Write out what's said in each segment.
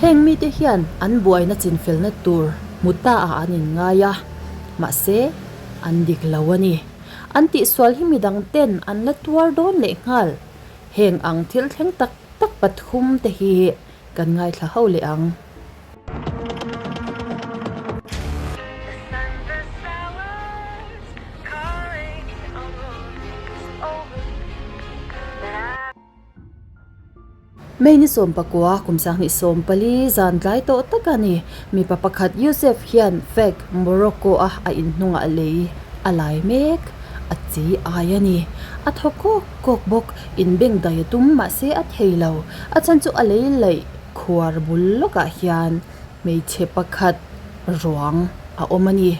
Heng mite hian an buaina chinfelna tur hmu ta ah an inngai a, mahse an dik lo a ni. An tihsual hi midang ten an la tuar dawn leh nghal. Heng ang thil thleng tak tak pathum te hi kan ngaithla ho leh ang. May ni 19 kum 2014 zan tlai tawh tak a ni. Mipa pakhat Youssef hian Feg, Morocco-a a inhnungah lei a lai mek. A chi ai a ni. A thaw kawk kawk bawk. Inbeng dai a tum mahse a thei lo. A chhan chu a lei laih khuar bul lawkah hian hmeichhe pakhat ruang a awm a ni.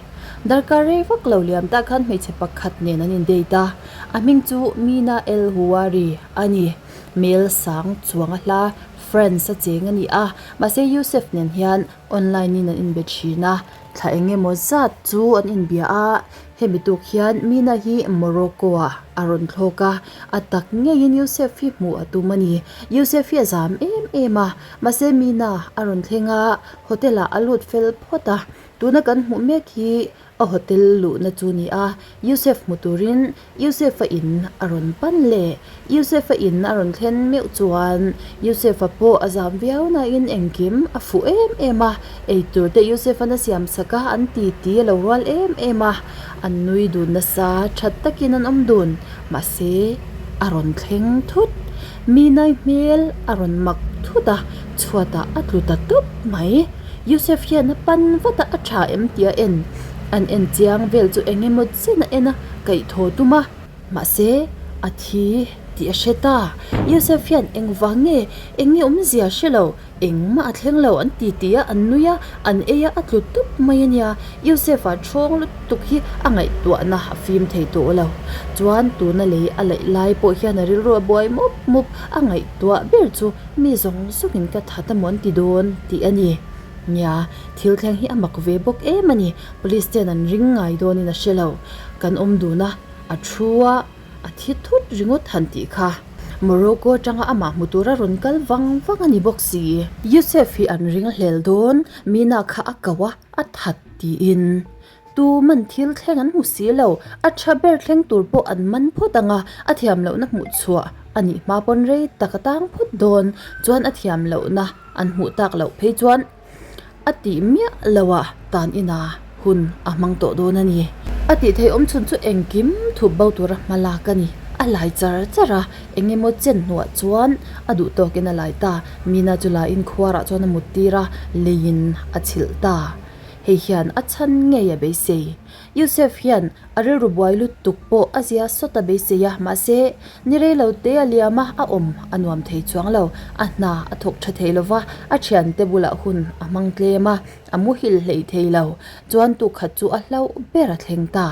Darkar rei vak lo liam tah khan hmeichhe pakhat nen an in date a, a hming chu Mina El Houari a ni. Mel sang chuang a hla France a cheng a ni a, mahse Youssef nen hian online in an inbe thin a, thla eng emaw zat chu an inbia a, hemi tuk hian Mina hi Morocco ah a rawn thlawk a, a tak ngeiin Youssef hi hmuh a tum a ni. Youssef hi a zam em em a, mahse Mina a rawn thleng a, hotel ah a lut fel phawt a, tuna kan hmuh mek hi A hotel luhna chu ni a, Youssef hmu turin Youssef-a in a rawn pan leh. Youssef-a in a rawn thlen meuh chuan Youssef-a pawh a zam viau nain engkim a fuh em em a, eitur te Youssef-an a siam sak a, an ti ti a lo rual em em a, an nui dun nasa, that takin an awm dun, mahse a rawn thleng thut. Minai hmel a rawn mak thut a, chhuatah a tlu ta tawp mai. Yusef hian a pan vat a, a tha em tih a en. An en chiang vel chu eng emaw chen a en a, kaihthawh tum a. Mahse, a thi tih a hre ta. Yusef hian engvang nge, eng nge awmzia hre lo, engmah a thleng lo an ti tih a, an nui a, an ei a, a tlu tup mai a nia. Yusef-a thawng lutuk hi a ngaihtuahna a fim thei tawh lo. Chuan tuna lei a laih lai pawh hian a rilru a buai mup mup, a ngaihtuah ber chu Mi zawng zawngin ka that amaw an ti dawn tih a ni. Nia, thil thleng hi a mak ve bawk em a ni. Police ten an ring ngai dawnin a hre lo. Kan awm dun a, a thu a, a thi thut ringawt han tih kha. Morocco atanga amah hmu tura rawn kal vang vang a ni bawk si. Youssef hi an ring hlel dawn, Mina kha a ko a, a that tiin. Tu man thil thleng an hmu si lo, a tha ber thleng tur pawh an man phawt ang a, a thiam lohna hmuh chhuah a nih hma pawn rei tak a tang phawt dawn chuan a thiam lohna an hmuh tak loh phei chuan a tih miah lo a tan ina hun a hmang tawh dawn a ni. A tih theih awm chhun chu engkim thup bo tura hma lak a ni. A lai char char a, eng emaw chen hnuah chuan a duh tawkin a lai ta. Mina chu laiin khuarah chuan a mut tir a, leiin a chhilh ta. Hei hian a chhan ngei a beisei. Yusef hian a rilru buai lutuk pawh a zia sawt a beisei a, mahse, ni rei lo te a liam a, a awm a nuam thei chuang lo. A hna a thawk tha thei lo va, a thiante bulah hun a hmang tlem a, a muhil hlei thei lo. Chuan tukhat chu a hlauh ber a thleng ta.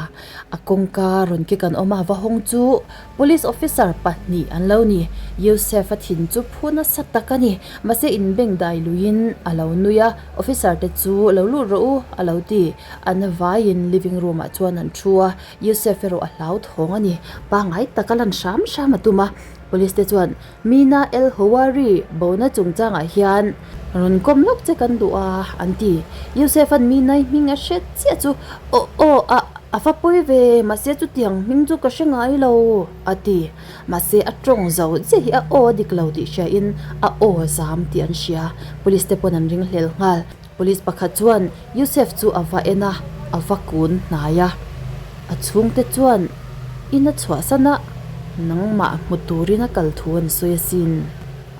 A kawngka rawn ke kan awm a, va hawng chu Police officer pahnih an lo ni. Yusef a thin chu phu nasa tak a ni. Mahse inbeng dai luiin a lo nui a, Officer te chu lo lut rawh u a lo ti. An vaiin living room ah chuan an thu a, Yusef erawh a hlauthawng a ni. Pangngai tak a lan hram hram a tum a. Police te chuan Mina El Houari bona chungchangah hian rawn kawm lawk che kan duh a an ti. Yusef an Mina-i hming a hre chiah chu aw aw a a va pawi ve mahse chutiang hming chu ka hre ngai lo a ti. Mahse a tawng zo chiah hi a aw a dik lo tih hria in a aw a zam tih an hria. Police te pawn an ring hlel nghal. Police pakhat chuan Yusef chu a va en a, a va kun hnai a. A chhungte chuan in a chhuahsan a, nangmah hmu turin a kal thu an sawi asin.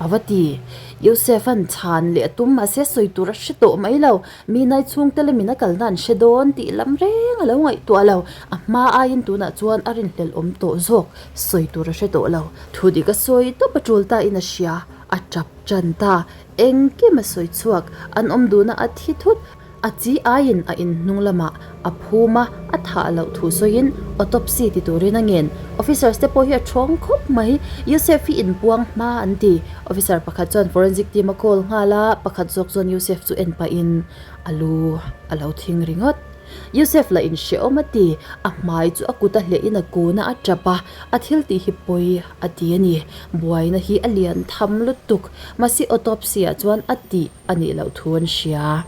A va ti. Yusef-a'n chhan leh a tum mahse sawi tur a hre tawh mai lo. Mi nai chhungte lamin a kalna an hre dawn tih lam reng a lo ngaihtuah lo. A hma aiin tunah chuan a rinhlelh awm tawh zawk sawi tur a hre tawh lo. Thu dik a sawi tawp a tul ta in a hria. A tap tan ta. Engkim a sawi chhuak. An awm duhna a thi thut. A chi aiin a in hnung lamah a phum a, a thah loh thu sawiin autopsy ti turin a ngen. Officers te pawh hi a thawng khawp mai. Yusef hi inpuang hma an ti. Officer pakhat chuan forensic team a call nghal a, pakhat zawk chuan Yusef chu en pahin a lu a lo thing ringawt. Yusef lah in hrehawm a ti, a hmai chu a kut a hleh in a kun a, a tap a, a thil tih hi pawi a ti a ni. Buaina hi a lian tham lutuk, mahse autopsy ah chuan a tih a nih loh thu an hria.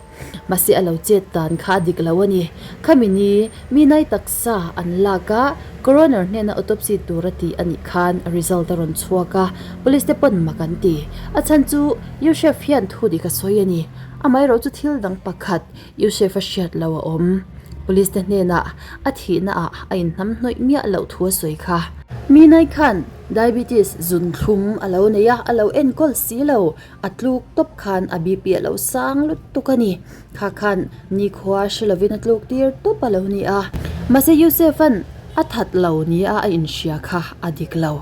Mahse a lo chet dan kha a dik lo a ni. Khami ni, mi nai taksa an lak a, coroner hnena autopsy tur a tih a nih khan result a rawn chhuak a, police te pawn mak an ti. A chhan chu Yusef hian thu dik a sawi a ni. Amaherawh chu thil dang pakhat Yusef a hriat lo a awm. Police te hnenah a thihna ah a inhnamhnawih miah loh thu a sawi kha. Mi nai khan diabetes zunthlum a lo nei a, a lo enkawl si lo. A tluk tawp khan a BP a lo sang lutuk a ni. Kha khan nikhua hre lovin a tluk tir tawp a lo ni a. Mahse Yusef-a'n a that lo nia a inhria kha a dik lo.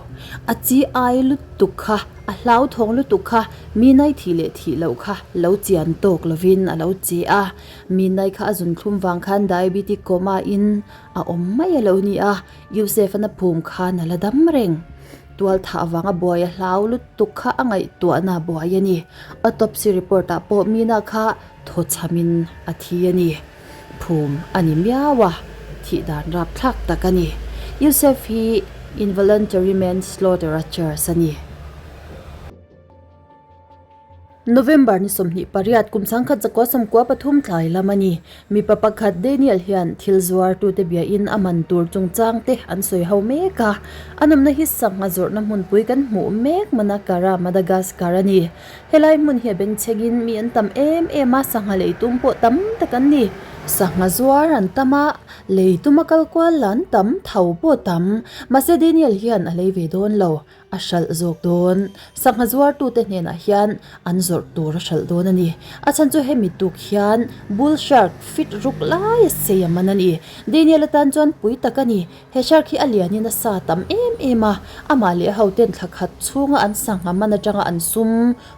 A chi ai lutuk kha, a hlauthawng lutuk kha mi nai thih leh thih loh kha lo chian tawk lovin a lo che a. Mi nai kha a zunthlum vang khan diabetic coma in a awm mai a lo ni a. Yusef-a'n a phum khan a la dam reng. Tual thah avanga buai a hlau lutuk kha a ngaihtuahna buai a ni. Autopsy report ah pawh Mina kha thaw chhamin a thi a ni. Phum a ni miau a, thih dan rapthlak tak a ni. Yusef hi involuntary manslaughter a charge a ni. November ni 28 kum 19 93 tlai lam a ni. Mipa pakhat Daniel hian thil zuartute biain a man tur chungchang te an sawi ho mek a. A nawmna hi sangha zawrhna hmunpui kan hmuh mek Manakara, Madagascar a ni. Helai hmun hi a bengchhengin mi an tam em em a, sangha lei tum pawh tam tak an ni. Sangha zuar an tam a, lei tuma kal kual la an tam, tho pawh tam. Mahse Daniel hian a lei ve dawn lo. A hralh zawk dawn. Sangha zuartute hnenah hian an zawrh tur a hralh dawn a ni. A chhan chu hemi tuk hian bull shark fit ruk lai a sei a man a ni. Daniel atan chuan pui tak a ni. He shark hi a lianin a sa tam em em a, amah leh a hoten thla khat chhunga an sangha man atanga an sum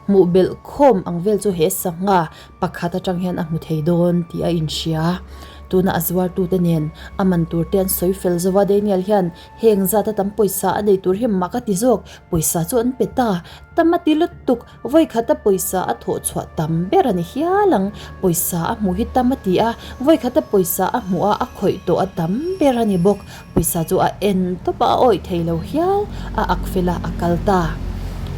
hmuh belh khawm ang vel chu he sangha pakhat atang hian a hmu thei dawn tih a inhria. Tuna a zuartute nen a man turte an sawi fel zo a, Daniel hian Heng zat a tam pawisa a nei tur hi mak a ti zawk, pawisa chu an pe ta. Tam a ti lutuk, vawi khata pawisa a thawh chhuah tam ber a ni hial ang. Pawisa a hmuh hi tam a ti a, vawi khata pawisa a hmuh a a khawih tawh a tam ber a ni bawk. Pawisa chu a en tawp a, a awih thei lo hial, a ak fel a, a kal ta.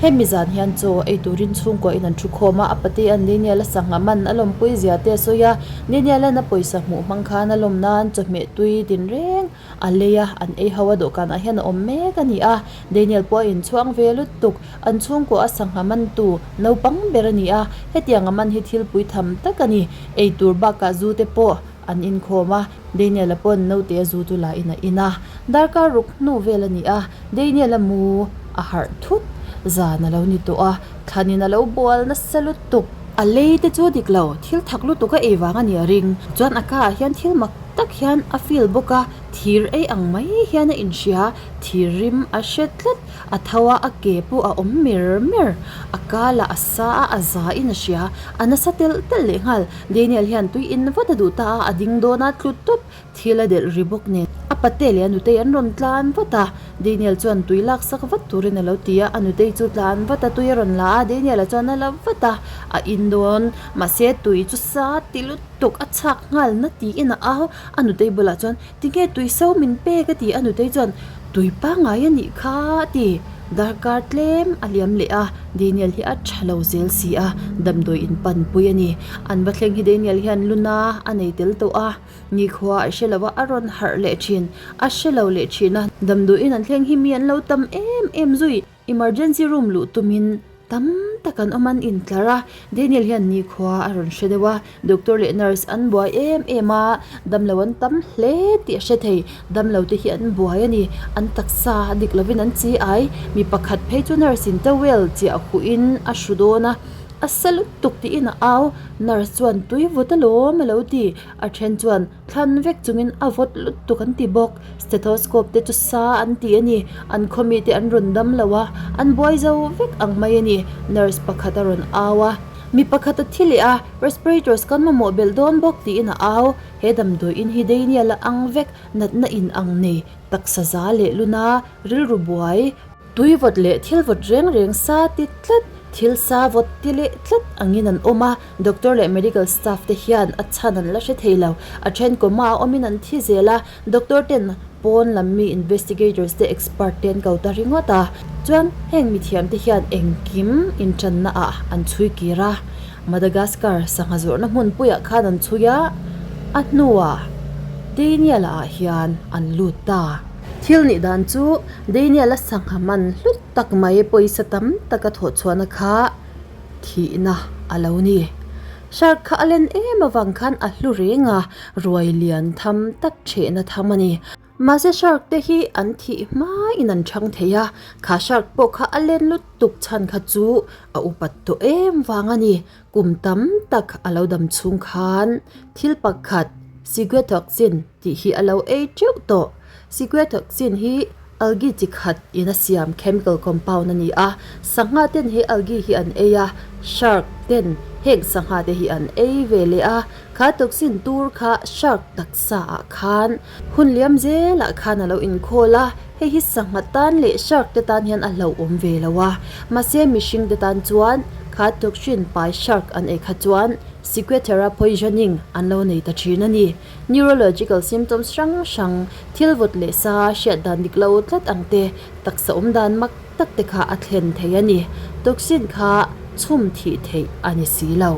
Hemi zan hian chaw ei turin chhungkua in an thu khawm a, a pate an Daniel a sangha man a lawmpui zia te a sawi a, Daniel an a pawisa hmuh hmang khan a lawm nan chawhmeh tui din reng A lei a, an ei ho a dawhkanah hian a awm mek a ni a, Daniel pawh a inchhuang ve lutuk, an chhungkaw a sangha mantu naupang ber a ni a, hetiang a man hi thil pui tham tak a ni, ei tur bakah zu te pawh an inkhawm a, Daniel-a pawn naute a zu chu la in a in a, darkar ruk hnu vel a ni a, Daniel-a mu a harh thut zan a lo ni tawh a, thlanin a lo bual nasa lutuk. A lei te chu dik lo, thil thak lutuk a ei vang a ni a ring, chuan a ka ah hian thil mak tak hian a feel bawk a, thir ei ang mai hian a inhria, thir rim a hre tlat, a tho a, a ke pawh a awm mer mer, a kal a, a sa a, a za in a hria, a nasa telh telh leh nghal, Daniel hian tui in vat a duh ta a, a ding dawn a, tlu tawp, thil a delh ri bawk nen, a pate leh a nutei an rawn tlan vat a, Daniel chuan tui lak sak vat turin a lo ti a, a nutei chu tlan vat a, tui a rawn la a, Daniel a chuan a la vat a, a in dawn, mahse tui chu sa ti lut. Tuk a chhak nghal na tiin a au. A nutei bulah chuan, Tinge tui so min pek a ti. A nutei chuan, Tui pangngai a nih kha a ti. Darkar tlem a liam leh a, Daniel hi a tha lo zel si a, damdawi in panpui a ni. An va thleng hi Daniel hian luna a nei tel tawh a, nikhua a hre lo a, a rawn harh leh thin. A hre lo leh thin a, damdawiin an thleng hi mi an lo tam em em zui. Emergency room luh tumin tam tak an awm an intlar a, Daniel hian nikhua a rawn hre deuh a, doctor leh nurse an buai em em a, damlo an tam hle tih a hre thei, damlo te hi an buai a ni, an taksa a dik lovin an chi ai, mi pakhat phei chu nurse in towel chiah huhin a hru dawn a, a sa lutuk tiin a au, nurse chuan tui vut alawm a lo ti, a then chuan. Thlan vek chungin a vawt lutuk an ti bawk. Stethoscope te chu sa an ti a ni. An khaw mite an rawn dam lo a, an buai zo vek ang mai a ni. Nurse pakhat a rawn au a. Mi pakhat a thi leh a, Respirators kan mamawh belh dawn bawk tiin a au. He damdawi in hi Daniel a ang vek, natna in ang nei, taksa za leh luna, rilru buai, tui vawt leh thil vawt reng reng sa ti tlat. Thil sa vawt ti leh tlat angin an awm a, doctor leh medical staff te hian a chhan an la hre thei lo. A then coma a awmin an thi zel a, doctor ten pawn lam mi investigators te expert te an ko ta ringawt a. Chuan heng mithiam te hian engkim intanna ah an chhui kir a, Madagascar sangha zawrhna hmunpuiah khan an chhui a, a hnuah Daniel-a ah hian an lut ta. Thil nih dan chu Daniel-a sangha man hlut tak mai pawisa tam taka thawh chhuahna kha thihna a lo ni. Shark kha a len em avang khan a hlu reng a, ruai lian tham tak thehna tham a ni. Mahse shark te hi an thih hmain an chhang thei a, kha shark pawh kha a len lutuk chhan kha chu a upat tawh em vang a ni. Kum tam tak a lo dam chhung khan thil pakhat ciguatoxin tih hi a lo ei teuh tawh. Ciguatoxin hi algae chi khat in a siam chemical compound a ni a, sangha ten he algae hi an ei a, shark ten heng sangha te hi an ei ve leh a, kha toxin tur kha shark taksa ah khan hun liam zelah khan a lo inkhawl a, hei hi sangha tan leh shark te tan hian a hlauhawm ve lo a, mahse mihring te tan chuan kha toxin pai shark an ei kha chuan ciguatera poisoning an lo nei ta thin a ni. Neurological symptoms hrang hrang, thil vawt leh sa hriat dan dik lo tlat ang te, taksa awm dan mak tak te kha a thlen thei a ni. Toxin kha chhum thih theih a ni si lo.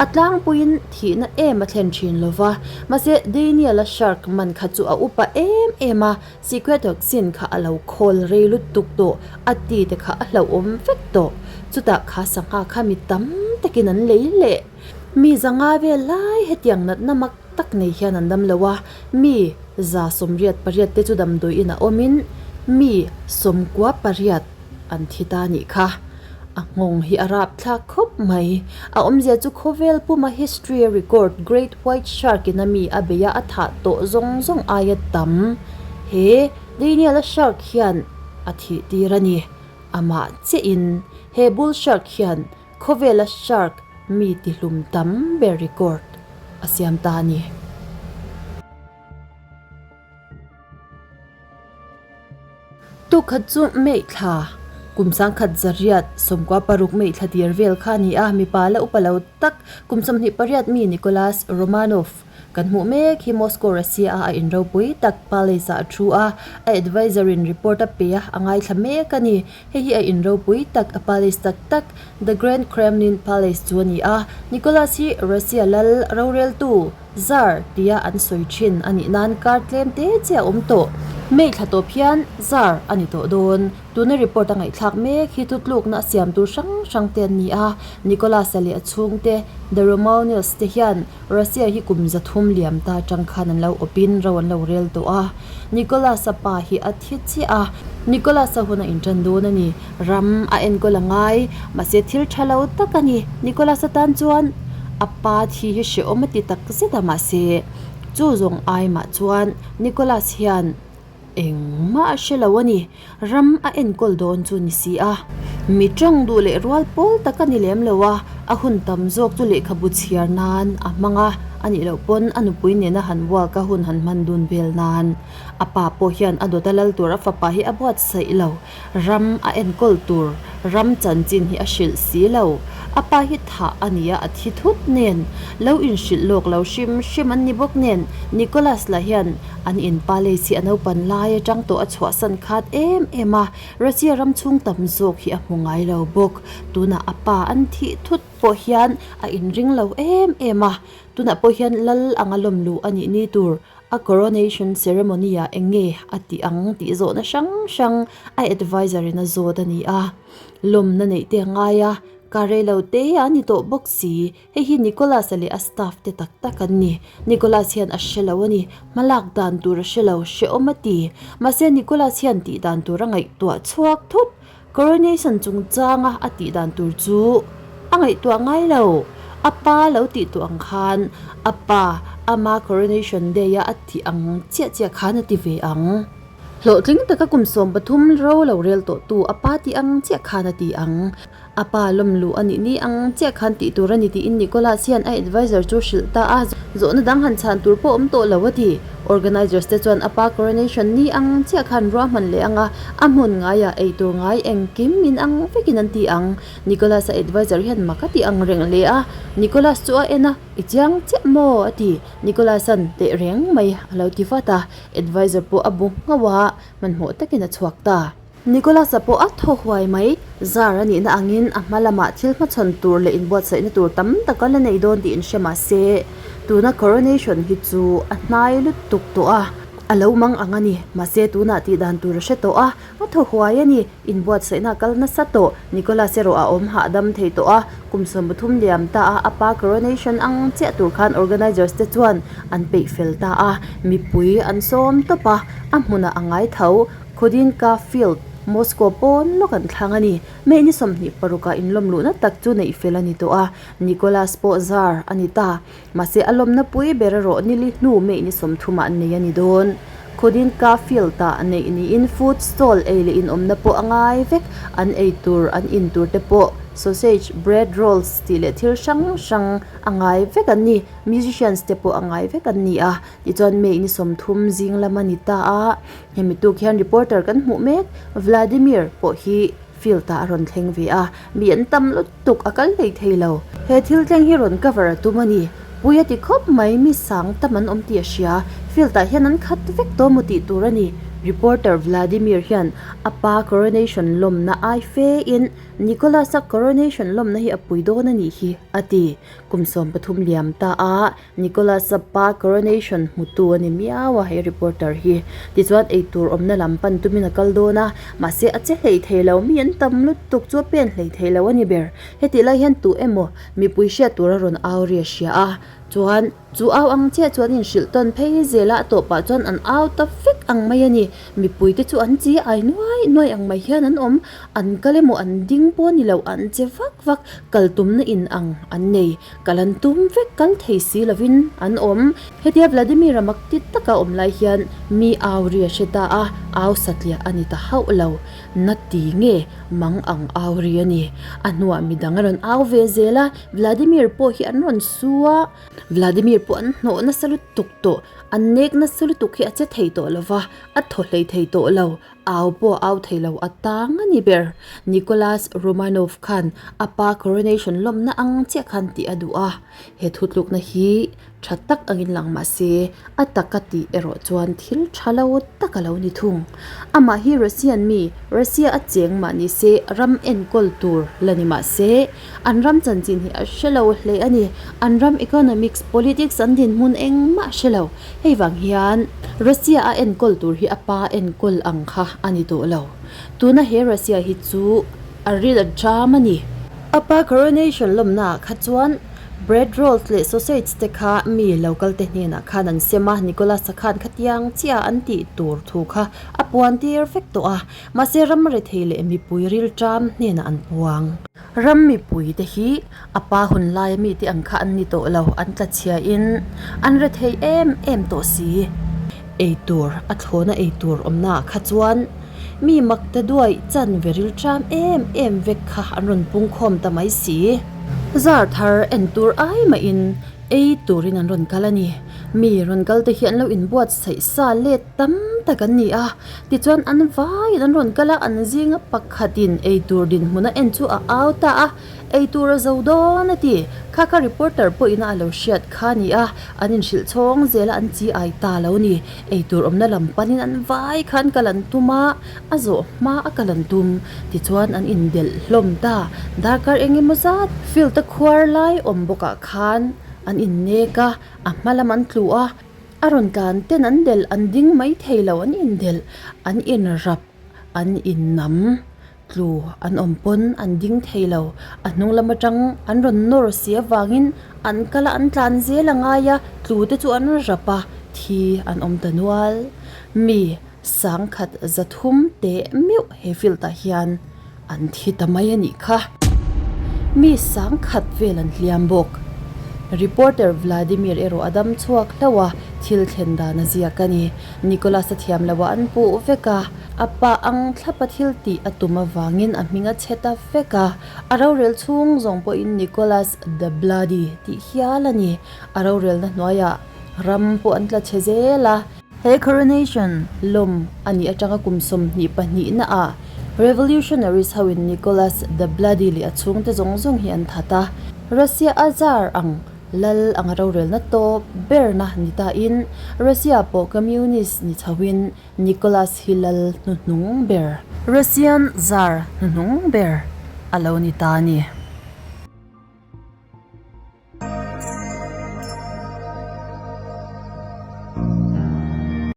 A tlangpuiin thihna em a thlen thin lo va, mahse Daniel-a shark man kha chu a upa em em a, ciguatoxin kha a lo khawl rei lutuk tawh, a ti te kha a hlauhawm vek tawh. Chutah kha sangha kha mi tam takin an lei leh. Mi zanga vel lai hetiang natna mak tak nei hian an dam lo a, mi 188 te chu damdawiin a awmin mi 98 an thi ta nih kha. A nghawng hi a rapthlak khawp mai. A awmzia chu khawvel puma history a record Great White Shark in a mi a beih a a thah tawh zawng zawng aia tam he Daniel-a shark hian a thih tir a ni. Amah chiahin he bull shark hian Khawvela shark mi tihlum tam ber record a siam ta a ni. Tukhat chu Meithla, kum 1996 Meithla tir vel kha a ni a, mipa la upa lo tak kum 28 mi Nicholas Romanov Kan hmuh mek hi Moscow Russia a a inropui tak Palace ah a thu a, a adviser in report a pe a, a ngaithla mek a ni. Hei hi a inropui tak a palace tak tak The Grand Kremlin Palace chu a ni a. Nicholas hi Russia lal roreltu, Tsar, tia an sawi thin a nih nan kar tlem te chiah a awm tawh. May thla tawp hian Tsar a ni tawh dawn. Tuna report a ngaihthlak mek hi thutlukna a siam tur hrang hrang te an ni a, Nicholas-a leh a chhungte The Romanovs te hian Russia hi kum 300 liam ta atang khan an lo awpin ro an lo rel tawh a, Nicholas-a pa hi a thi chiah a, Nicholas-a hun a intan dawn a ni, ram a enkawl a ngai, mahse thil tha lo tak a ni, Nicholas-a tan chuan a pa thi hi hrehawm a ti tak zet a, mahse chu zawng ai mah chuan Nicholas hian Engmah a hre lo a ni, ram a enkawl dawn chu ni si a. Mi tawng duh leh rual pawl tak a ni lem lo a, a hun tam zawk chu lehkhabu chhiar nan a hmang a, a nih loh pawn a nupui nena han walk a hun han hman dun vel nan. A pa pawh hian a dawt a lal tur a fapa hi a buatsaih lo. Ram a enkawl tur ram chanchin hi a hrilh si lo. A pa hi thah a nia a thi thut nen, lo inhrilh lawk lo hrim hrim an ni bawk nen, Nicholas lah hian an in palace hi a naupan lai atang tawh a chhuahsan khat em em a, Russia ram chhung tam zawk hi a hmu ngai lo bawk. Tunah a pa an thih thut pawh hian a inring lo em em a, tunah pawh hian lal anga lawm luh a nih ni tur A coronation ceremony ah eng nge a tih ang tih zawhna hrang hrang a adviser in a zawt a ni a. Lawmna neih te a ngai a, ka rei lo te a ni tawh bawk si. Hei hi Nicholas-a leh a staff te tak tak an ni. Nicholas hian a hre lo a ni, hmalak dan tur a hre lo, hrehawm a ti. Mahse Nicholas hian tih dan tur a ngaihtuah chhuak thut. Coronation chungchanga a tih dan tur chu a ngaihtuah ngai lo. A pa lo tih tawh ang khan a pa ama coronation day a a tih ang chiah chiah khan a ti ve ang. Hlawhtling taka kum 13 ro lo rel tawhtu a pa tih ang chiah khan a ti ang. A pa lawm luh a nih ni ang chiah khan tih tur a ni tiin Nicholas hian a adviser chu hrilh ta a, zawhna dang han chhan tur pawh awm tawh lo a ti. Organisers te chuan a pa coronation ni ang chiah khan ruahman leh ang a, a hmun ngaiah ei tur ngai engkim min ang vekin an ti ang. Nicholas-a adviser hian mak a ti ang reng hle a, Nicholas chu a en a, I chiang chiah maw? a ti. Nicholas-a'n teh reng mai a lo ti vat a, adviser pawh a bu nghauh a, hmanhmawh takin a chhuak ta. Nicholas-a pawh a thaw huai mai. Zar a nihna angin a hma lamah thil hmachhawn tur leh inbuatsaihna tur tam tak a la nei dawn tih inhre mah se, tuna coronation hi chu a hnai lutuk tawh a, a lo mang ang a ni. Mahse, tunah tih dan tur a hre tawh a, a thaw huai a ni. Inbuatsaihna a kal nasa tawh. Nicholas erawh a awm hahdam thei tawh a, kum 30 liam ta a, a pa coronation ang chiah tur khan organisers te chuan an peih fel ta a, mipui an sawm tawp a, a hmunah a ngai tho. Khodynka Field, Moscow pawn lawk an thlang a ni. May ni 26 ah inlawm luhna tak chu neih fel a ni tawh a, Nicholas pawh zar a ni ta. Mahse a lawmna pui ber erawh nili hnu May ni 30 ah nei a ni dawn. Khodynka Field ah neih niin food stall ei leh inawmna pawh a ngai vek, an ei tur an in tur te pawh sausage, bread rolls tih leh thil hrang hrang a ngai vek an ni. Musicians te pawh a ngai vek an ni a, tichuan May ni 30 zing lam a ni ta a. Hemi tuk hian reporter kan hmuh mek Vladimir pawh hi field ah a rawn thleng ve a, mi an tam lutuk a kal hlei thei lo. He thil thleng hi rawn cover a tum a ni. Pui a ti khawp mai, mi sang tam an awm tih a hria. Field ah hian an khat vek tawh maw tih tur a ni. Reporter Vladimir hian a pa coronation lawmna ai fe in Nicholas-a coronation lawmna hi a pui dawn a nih hi a ti. Kum 13 liam ta a Nicholas-a pa coronation hmutu a ni miau a he reporter hi. Tichuan eitur awmna lam pan tumin a kal dawn a, mahse a che hlei thei lo, mi an tam lutuk chu a pen hlei thei lo a ni ber. Hetih lai hian tu emaw mipui hriat tur a rawn au ri a hria a, chuan chu au ang chiah chu an inhrilh tawn phei zel a, a tawpah chuan an au ta vek ang mai a ni. Mipui te chu an chi ai nuai nuai ang mai hian an awm, an kal emaw an ding pawh a ni lo, an che vak vak, kal tumna in ang an nei. Kal an tum vek kal thei si lovin an awm. Hetia Vladimir-a mak ti taka awm lai hian mi au ri a hre ta a, au satliah a ni ta hauh lo. Na ti nge mang ang au ri a ni. A hnuah midang a rawn au ve zel a, Vladimir pawh hi an rawn su a. Vladimir pawh an hnawh nasa lutuk tawh, an nek nasa lutuk hi a che thei tawh lo va, a thaw hlei thei tawh lo. Au pawh a au thei lo a tang a ni ber. Nicholas Romanov khan a pa coronation lawmna ang chiah khan tih a duh a, he thutlukna hi tha tak angin lang mah se, a taka tih erawh chuan thil tha lo tak a lo ni thung. Amah hi Russian mi, Russia a cheng mah ni se, ram enkawl tur la ni mah se, an ram chanchin hi a hre lo hle a ni. An ram economics, politics an dinhmun engmah a hre lo. Hei vang hian Russia a enkawl tur hi a pa enkawl ang kha a ni tawh lo. Tuna he Russia hi chu a ril a ṭam a ni. A pa coronation lawmnaah kha chuan bread rolls leh sausage te kha mi lo kal te hnenah khan an sem a, Nicholas-a khan khatiang chiah an tih tur thu kha a puan tir vek tawh a, mahse ram rethei leh mipui ril ṭam hnenah an puang. Ram mipui te hi a pa hun laia mite ang kha an ni tawh lo, an tla chhia in an re thei em em tawh si. Eitur a thlawna eitur awmna ah kha chuan mi mak ta duai chan ve ril ṭam em em vek kha an rawn pung khawm ta mai si. Zar thar en tur ai mahin ei turin an rawn kal a ni. Mi rawn kal te hi an lo inbuatsaih sa let tam tak an ni a, tichuan an vaiin an rawn kal a, an zinga pakhatin eitur dinhmun a en chu a au ta a, eitur a zo dawn a ti, kha kha reporter pawhin a lo hriat kha a ni a, an inhrilh chhawng zel a an chi ai ta lo ni, eitur awmna lam panin an vai khan kal an tum a, a zawh hma a kal an tum, tichuan an indelh hlawm ta, darkar eng emaw zat field a khuar lai awm bawkah khan an innek a, a hma lam an tlu a. A rawn tlan ten an delh, an ding mai thei lo, an indelh, an inrap, an innam, tlu an awm pawn an ding thei lo. A hnung lam atang an rawn nawr si avangin an kal a, an tlan zel a ngai a, tlu te chu an rap a, thi an awm ta nual. Mi sangkhat 300 teh meuh he field ah hian An thi ta mai a nih kha. Mi 10,000 vel an hliam bawk. Reporter Vladimir erawh a dam chhuak hlauh a, thil thlen dan a ziak a ni. Nicholas a thiam loh a an puh vek a. A pa ang thlapa thil tih a tum avangin a hming a chhe ta vek a, a rorel chhung zawng pawhin Nicholas the Bloody tih hial a ni. A rorelna hnuaiah ram pawh an tla chhe zel a. He coronation lawm a nih atanga kum 22 naah Revolutionaries hoin Nicholas the Bloody leh a chhungte zawng zawng hi an that a, Russia a zar ang Lal anga rorelna tawp berna ni tain Russia pawh Communist ni chhoin Nicholas hi lal hnuhnung ber. Russian Tsar hnuhnung ber a lo ni ta a ni.